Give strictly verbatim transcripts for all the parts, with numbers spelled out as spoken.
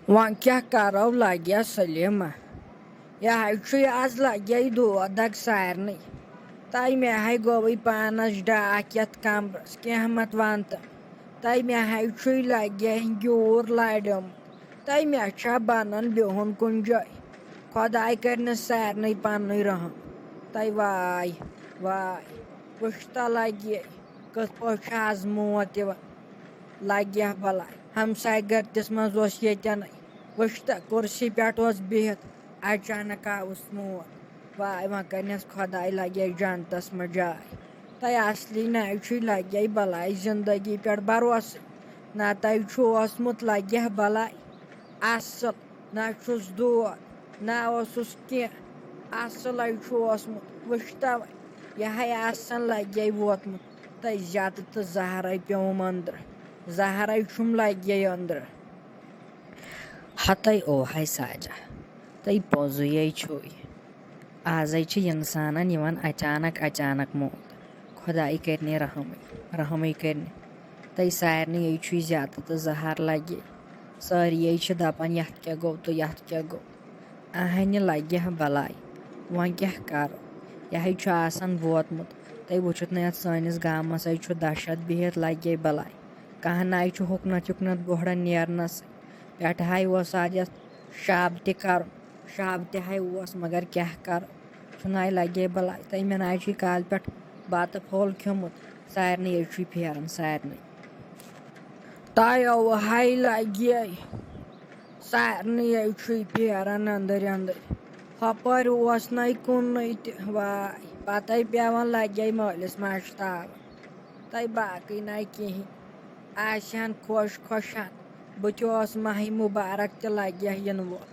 وۄنۍ کیٛاہ کرو لگیا سلیمہ؟ یہِ ہے چھُے آز لگیا دود دگ سارنٕے۔ تَمہِ ہے گوٚوٕے پانس ڈاکھ یتھ کمرس، کینٛہہ مت ون تہٕ۔ تَمہِ ہے چھُے لگیا گیوٗر لاریومُت۔ تَمہِ چھا بنان بِہُن کُنہِ جایہِ؟ خۄداے کرنس سارنٕے پننُے رحم۔ تَے واے، واے، وٕچھ تہ لگیا کِتھ پٲٹھۍ چھُ آز موت یِوان۔ لگیا بلاے۔ ہمسایہِ گرتِس منٛز اوس ییٚتٮ۪نٕے۔ وٕچھ تہ، کُرسی پٮ۪ٹھ اوس بِہِتھ، اچانک آوُس موت۔ واے، وۄنۍ کَرنَس خۄداے لگے جنتس منٛز جاے۔ تۄہہِ اصلی ناوِ چھُے لگے بلاے زندگی پٮ۪ٹھ بھروسہٕ۔ نہ تۄہہِ چھُ اوسمُت لگیا بلاے اصل، نہ چھُس دود، نہ اوسُس کینٛہہ۔ اصلے چھُ اوسمُت۔ وٕچھ تو، یہِ ہے آسان لگے ووتمُت۔ تہٕ زیادٕ تہٕ زہرے پیوم أنٛدرٕ، زہرے چھُم لگے أنٛدرٕ۔ ہتے او ہے ساجہ، تہٕ پوٚزُے چھُے۔ آزے چھِ انسانن یِوان اچانک اچانک موت۔ خۄداے کرنہِ رحمٕے، رحمٕے کرنہِ۔ تہٕ سارنٕے چھُے زیادٕ تہٕ زہر لگے۔ سٲری چھِ دپان، یتھ کیٛاہ گوٚو تہٕ یتھ کیٛاہ گوٚو؟ اہنہِ لگہِ ہا بلاے، وۄنۍ کیٛاہ کرو؟ یہِ ہے چھُ آسان ووتمُت۔ تُہۍ وٕچھِو نہٕ یتھ سٲنِس گامس ہے چھُ دہشت بِہِتھ، لگہِ بلاے۔ کانٛہہ ناے چھُ ہُکنتھ یُکنتھ بۄہڑان نیرنس۔ پٮ۪ٹھٕ ہے اوس اتھ یتھ شب تہِ کرُن، شب تہِ ہے اوس، مگر کیٛاہ کرو؟ چھُ ناے لگے بلاے۔ تہٕ مےٚ ناے چھُ یہِ کالہٕ پٮ۪ٹھ بتہٕ پھوٚل کھیوٚمُت، سارنٕے ہے چھُ یہِ پھیران، سارنٕے۔ تۄہہِ اوٚوٕ ہاے لگے۔ سارنٕے ہے چھُے پھیران أنٛدٕرۍ أنٛدٕرۍ۔ ہۄپٲرۍ اوس نَے کُنُے تہِ۔ واے، پَتَے پٮ۪وان لَگے مٲلِس ماجہِ تاوَن۔ تَے باقٕے نَے کِہیٖنۍ۔ آسہِ ہَن خۄش خۄش ہَن۔ بہٕ تہِ اوس ماہِ مُبارک تہِ لَگہِ ہا یِنہٕ وول۔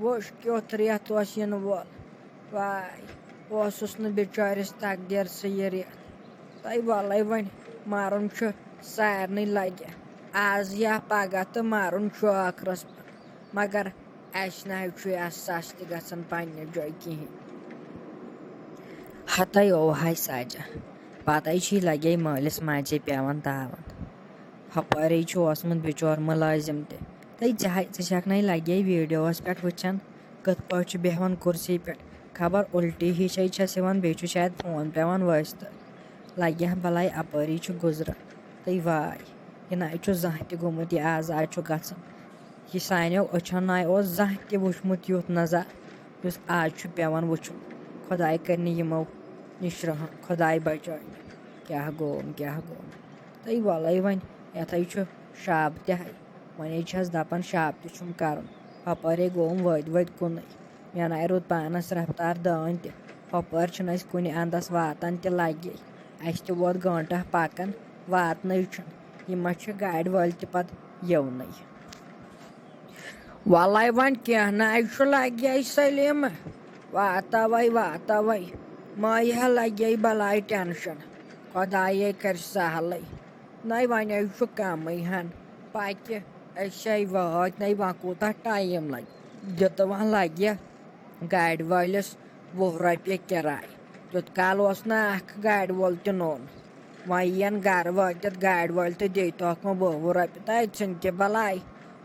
وٕچھ کیُتھ رٮ۪تھ اوس یِنہٕ وول۔ واے، اوسُس نہٕ بِچٲرِس تقدیٖرسٕے یہِ رٮ۪تھ۔ تَے وَلَے وۄنۍ، مَرُن چھُ سارنٕے لَگہِ۔ آز یا پَگاہ تہٕ مَرُن چھُ ٲخرَس پٮ۪ٹھ۔ مگر اَسہِ نہ حظ چھُ احساس تہِ گژھان پننہِ جایہِ کِہیٖنۍ۔ ہتے اوہے سجہ، پتے چھُے لگے مٲلِس ماجے پٮ۪وان تاوان۔ ہپٲرے چھُ اوسمُت بِچور مُلٲزِم تہِ۔ تہٕ ژےٚ ہے، ژٕ چھکھ نَے لگے ویڈیوس پٮ۪ٹھ وٕچھان، کِتھ پٲٹھۍ چھُ بیہوان کُرسی پٮ۪ٹھ۔ خبر اُلٹی ہِش ہے چھس یِوان، بیٚیہِ چھُ شاید فون پٮ۪وان وٲسۍ تہٕ۔ لگہِ ہا بلاے اپٲری چھُ گُزران۔ تہٕ واے، یہِ نہ چھُ زانٛہہ تہِ گوٚمُت، یہِ آز آز چھُ گژھان۔ یہِ سانیو أچھو ناے اوس زانٛہہ تہِ وٕچھمُت یُتھ نظارٕ، یُس آز چھُ پٮ۪وان وٕچھُن۔ خۄداے کَرِ نہٕ یِمو نِش رحم، خۄداے بچٲیِن۔ کیٛاہ گوٚوُم، کیٛاہ گوٚوُم؟ تہٕ وَلَے وۄنۍ، یَتھَے چھُ شاب تہِ ہَے۔ وۄنۍ چھَس دَپان شاب تہِ چھُم کَرُن۔ ہۄپٲرے گوٚوُم وٲتۍ وٲتۍ کُنُے۔ مےٚ نَے روٗد پانَس رفتار دٲنۍ تہِ۔ ہۄپٲرۍ چھِنہٕ أسۍ کُنہِ اَندَس واتان تہِ لَگے۔ اَسہِ تہِ ووت گٲنٛٹہٕ پَکان، واتنَے چھُنہٕ۔ یِم ما چھِ گاڑِ وٲلۍ تہِ پَتہٕ یِونٕے۔ وَلَے وۄنۍ کینٛہہ نَے چھُ، لَگے سلیمہٕ۔ واتَوَے، واتَوَے۔ مَے ہا لَگے بَلاے ٹٮ۪نشَن۔ خۄدایے کَرِ سہلٕے۔ نَے وۄنۍ چھُ کَمٕے ہَن۔ پَکہِ أسۍ ہے وٲتۍ، نَے وۄنۍ کوٗتاہ ٹایم لَگہِ؟ دیُت وۄنۍ لَگہِ گاڑِ وٲلِس وُہ رۄپیہِ کِراے۔ تیُت کال اوس نہٕ اکھ گاڑِ وول تہِ نوٚن۔ وۄنۍ یِن گرٕ وٲتِتھ گاڑِ وٲلۍ تہٕ دِیہِ توکھ وۄنۍ وُہ وُہ رۄپیہِ۔ تَتہِ ژھٕنہِ تہِ بلاے۔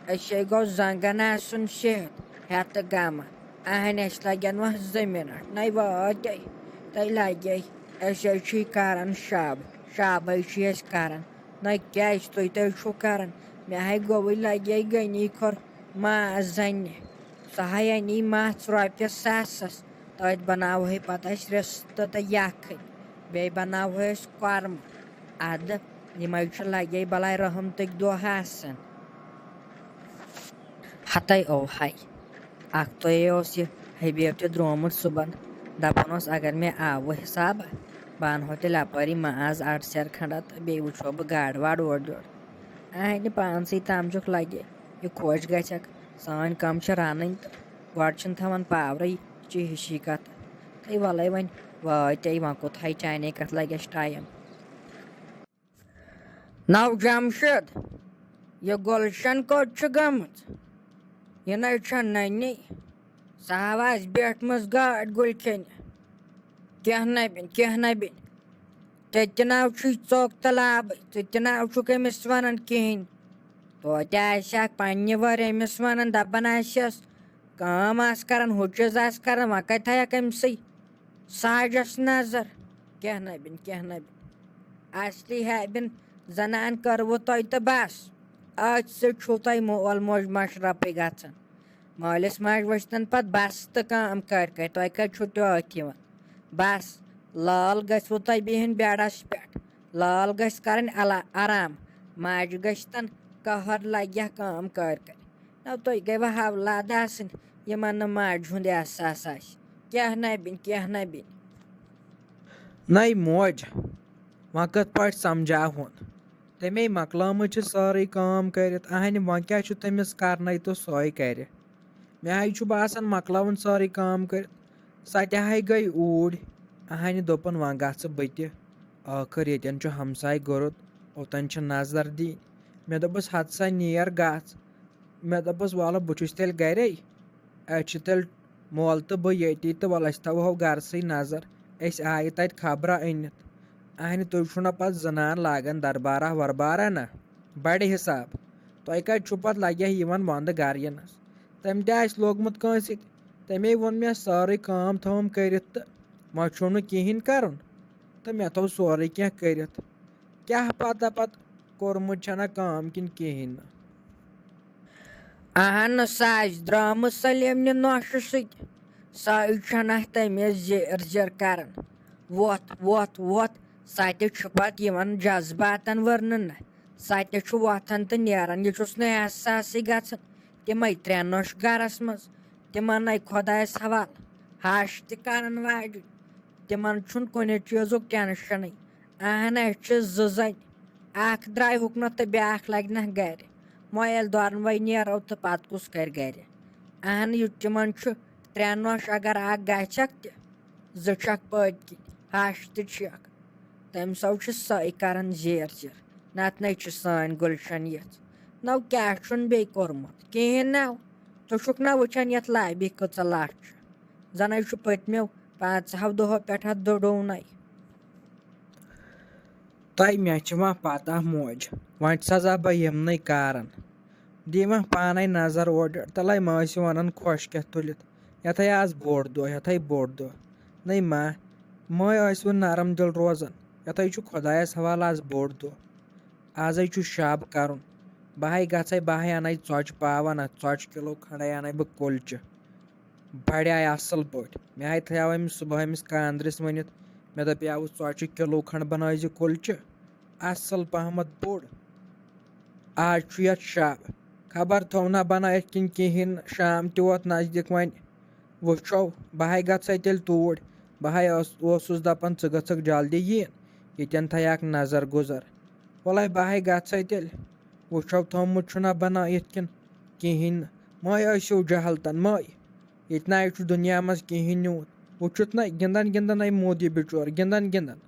أسے گوٚو زنٛگن آسُن صحت ہٮ۪تھ تہٕ غمہٕ۔ اہنہِ اَسہِ لگن وۄنۍ زٕ منٹ۔ نَے وٲتۍ۔ تَے لگے۔ أسے چھُے کران شب۔ شبے چھُے أسۍ کران۔ نَے کیازِ تُہۍ تہِ چھُو کران؟ مےٚ ہے گوٚوٕے لگے غنی کھۄر ماز زَنہِ۔ سۄ ہاے اَنی مَژھ رۄپیَس ساسَس۔ تٔتھۍ بَناوہے پَتہٕ أسۍ رِستہٕ تہٕ یَکھٕنۍ۔ بیٚیہِ بَناوہے أسۍ کۄرمہٕ۔ اَدٕ یِمَے چھِ لَگے بَلاے رحمتٕکۍ دۄہ آسان۔ ہَتَے اوہَے۔ اَکھتُے اوس یہِ حبیب تہِ درٛامُت صُبحن۔ دَپان اوس، اگر مےٚ آوٕ حِسابہ، بہٕ اَنہو تیٚلہِ اَپٲری ماز اَڑٕ سیر کھنٛڈا تہٕ بیٚیہِ وٕچھو بہٕ گاڈٕ واڈٕ اورٕ یورٕ۔ اَہَنہِ پانسٕے تام چھُکھ لَگے۔ یہِ خۄش گژھٮ۪کھ۔ سٲنۍ کٲم چھِ رَنٕنۍ تہٕ گۄڈٕ چھِنہٕ تھاوان پاورٕے، یہِ چھِ ہِشی کَتھ۔ تہٕ وَلَے وۄنۍ وٲتۍ، وۄنۍ کوٚت ہاے چانے کَتھ لَگہِ اَسہِ ٹایم۔ نو جمشید، یہِ گُلشن کوٚت چھِ گٔمٕژ؟ یہِ نَے چھَنہٕ نَنی۔ سۄ ہا آسہِ بیٖٹھمٕژ گاڈ گُلۍ کھیٚنہِ۔ کینٛہہ نہ بِن، کینٛہہ نہ بِن۔ ژےٚ تہِ ناو چھُے ژوٚک تہٕ لابٕے، ژٕ تہِ ناو چھُکھ أمِس وَنان کِہیٖنۍ۔ توتہِ آسہِ ہاکھ پننہِ وٲرۍ أمِس ونان، دپان آسٮ۪س، کٲم آسہٕ کران، ہُہ چیٖز آسہٕ کران، وۄنۍ کتہِ تھایکھ أمۍ سٕے ساجس نظر؟ کینٛہہ نہ بِن، کینٛہہ نہ بِن۔ اصلی ہے بِن، زنان کٔروٕ تۄہہِ تہٕ بس۔ أتھۍ سۭتۍ چھُو تۄہہِ مول موج مشرفٕے گژھان۔ مٲلِس ماجہِ وٕچھتن پتہٕ بس تہٕ کٲم کٔرۍ کٔرۍ، تۄہہِ کتہِ چھُو تیوٗت یِوان؟ بس، لال گژھِوٕ تۄہہِ بِہِنۍ بیڈس پٮ۪ٹھ، لال گژھِ کرٕنۍ الا-، آرام، ماجہِ گژھِ تن قہر لگہِ ہا کٲم کٔرۍ کٔرۍ۔ نہ، تُہۍ گٔیوٕ اولاد آسٕنۍ یِمن نہٕ ماجہِ ہُنٛد احساس آسہِ۔ کینٛہہ نہ بِن، کینٛہہ نہ بِن۔ نَے موج، وۄنۍ کِتھ پٲٹھۍ سمجھاوہون؟ تَمے مۄکلٲومٕژ چھِ سٲرٕے کٲم کٔرِتھ۔ اہنہِ، وۄنۍ کیٛاہ چھُ تٔمِس کرنَے تہٕ سۄے کرِ۔ مےٚ ہاے چھُ باسان، مۄکلاوُن سٲرٕے کٲم کٔرِتھ۔ سۄ تہِ ہاے گٔے اوٗرۍ۔ اہنہِ دوٚپُن، وۄنۍ گژھٕ بہٕ تہِ۔ ٲخٕر ییٚتٮ۪ن چھُ ہمساے گُرُت، اوٚتَن چھِ نظر دِنۍ۔ مےٚ دوٚپُس، ہتہٕ سا نیر گژھ۔ مےٚ دوٚپُس، وَلہٕ بہٕ چھُس تیٚلہِ گرے۔ اَسہِ چھِ تیٚلہِ مول تہٕ بہٕ ییٚتی تہٕ وَلہٕ أسۍ تھاوہو گرسٕے نظر۔ أسۍ آیہِ تَتہِ خبرا أنِتھ۔ اہنہِ، تُہۍ چھُو نہ پتہٕ زنان لاگان دربارہ وربارہ نہ؟ بڑِ حساب۔ تۄہہِ کتہِ چھُو پتہٕ لگہِ ہا یِوان وندٕ گرٕ یِنس؟ تٔمۍ تہِ آسہِ لوگمُت کٲنٛسہِ سۭتۍ۔ تٔمے ووٚن مےٚ سٲرٕے کٲم تھٲوٕم کٔرِتھ تہٕ وۄنۍ چھُم نہٕ کِہیٖنۍ کرُن۔ تہٕ مےٚ تھوٚو سورُے کینٛہہ کٔرِتھ۔ کیٛاہ پتہ پتہٕ کوٚرمُت چھَنا کٲم کِنہٕ کِہیٖنۍ نہٕ۔ اہن، سۄ آسہِ درٛامٕژ سلیمنہِ نۄشہِ سۭتۍ۔ سۄے چھَنہ تٔمِس زیر زیر کران۔ وۄتھ، وۄتھ، وۄتھ۔ سۄ تہِ چھُ پتہٕ یِوان جذباتن ؤرنہٕ نہ۔ سۄ تہِ چھُ وۄتھان تہٕ نیران۔ یہِ چھُس نہٕ احساسٕے گژھان۔ تِمے ترٛےٚ نۄش گرس منٛز۔ تِمن نَے خۄدایس حوالہٕ ہش تہِ کرن واجِنۍ۔ تِمن چھُنہٕ کُنہِ چیٖزُک ٹینشنٕے۔ اہن، اَسہِ چھِ زٕ زنہِ۔ اکھ درٛایہُکھ نہ تہٕ بیٛاکھ لگہِ نہ گرِ۔ وۄنۍ ییٚلہِ دۄنوَے نیرو تہٕ پتہٕ کُس کرِ گرِ؟ اہن، یہِ تِمن چھُ ترٛےٚ نۄش، اگر اکھ گژھٮ۪کھ تہِ، زٕ چھَکھ پٔتۍ کِنۍ، ہَش تہِ چھَکھ۔ تٔمۍ سو چھِ سۄے کران زیر زیر، نتہٕ نَے چھِ سٲنۍ گُلشن یِژھ۔ نو کیٛاہ چھُن بیٚیہِ کوٚرمُت؟ کِہیٖنۍ نو۔ ژٕ چھُکھ نہ وٕچھان یَتھ لابی کۭژاہ لَژھ چھِ؟ زَنَے چھُ پٔتمیو پانٛژہو دۄہو پٮ۪ٹھ اَتھ دوٚڈوٗنَے۔ تۄہہِ مےٚ چھِ وۄنۍ پتہ موج، وۄنۍ سزا بہٕ یِمنٕے کارن۔ دی وۄنۍ پانے نظر اورٕ یورٕ، تلے مہ ٲسِو ونان خۄش کیٛاہ تُلِتھ۔ یتھے آز بوٚڑ دۄہ، یتھے بوٚڑ دۄہ۔ نٔے ما، مے ٲسِوٕ نرم دل روزان۔ یتھے چھُ خۄدایس حوالہٕ آز بوٚڑ دۄہ۔ آزے چھُ شب کرُن۔ بہٕ ہاے گژھے، بہٕ ہاے انَے ژۄچہِ پاو انہ، ژۄچہِ کِلو کھنڈے انَے بہٕ کُلچہِ۔ بڑے اصل پٲٹھۍ۔ مےٚ ہاے تھایاو أمِس صبحٲے أمِس کاندرِس ؤنِتھ۔ مےٚ دپیاوُس، ژۄچہِ کِلو کھنڈ بنٲوزِ کُلچہِ۔ اصل پہمتھ بوٚڑ۔ آز چھُ یتھ شب۔ خبر تھوو نا بنٲیِتھ کِنہٕ کِہیٖنۍ، شام تہِ ووت نزدیٖک وۄنۍ۔ وٕچھو، بہٕ ہاے گژھے تیٚلہِ توٗرۍ۔ بہٕ ہاے اوس-، اوسُس دپان ژٕ گژھکھ جلدی یِنۍ، ییٚتٮ۪ن تھایکھ نظر گُزر۔ وَلَے بہٕ ہاے گژھے تیٚلہِ۔ وٕچھو تھومُت چھُنا بنٲیِتھ کِنہٕ کِہیٖنۍ نہٕ۔ مَے ٲسِو جہلتن، مَے۔ ییٚتہِ نہ چھُ دُنیا منٛز کِہیٖنۍ نیوٗمُت۔ وٕچھُتھ نہ، گِنٛدان گِنٛدان آے مودی بِچور، گِنٛدان گِنٛدان۔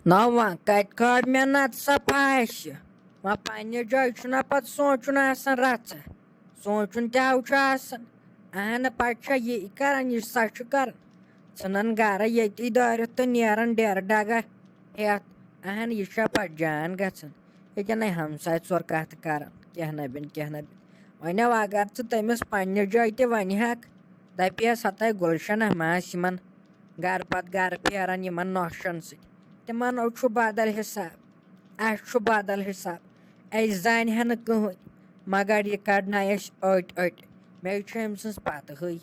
نہ وۄنۍ کتہِ کٔر مےٚ نتہٕ سۄ پھاسہِ؟ وۄنۍ پننہِ جایہِ چھُنہ پتہٕ سونٛچُن آسان رژھا۔ سونٛچُن تہِ ہاو چھُ آسان۔ اہنہٕ پتہٕ چھےٚ یہِ کران، یہِ سۄ چھُ کران۔ ژھٕنان گرٕ ییٚتی دٲرِتھ تہٕ نیران ڈیرٕ ڈگہ ہٮ۪تھ۔ اہن، یہِ چھےٚ پتہٕ جان گژھان۔ ییٚتٮ۪ن ہے ہمساے ژور کتھٕ کران، کینٛہہ نہ بِن، کینٛہہ نہ بِن۔ وۄنۍ اگر ژٕ تٔمِس پننہِ جایہِ تہِ ونہِ ہاکھ، دپیس ہتاے گُلشنہ ما آسہِ یِمن گرٕ پتہٕ گرٕ پھیران یِمن نۄشن سۭتۍ۔ تِمن چھُ بدل حساب، اسہِ چھُ بدل حساب۔ اسہِ زانہِ ہا نہٕ کٕہٕنۍ، مگر یہِ کڑنایہِ اسہِ أٹۍ أٹۍ۔ مےٚ چھُ أمۍ سٕنٛز پتہٕ ہٕے۔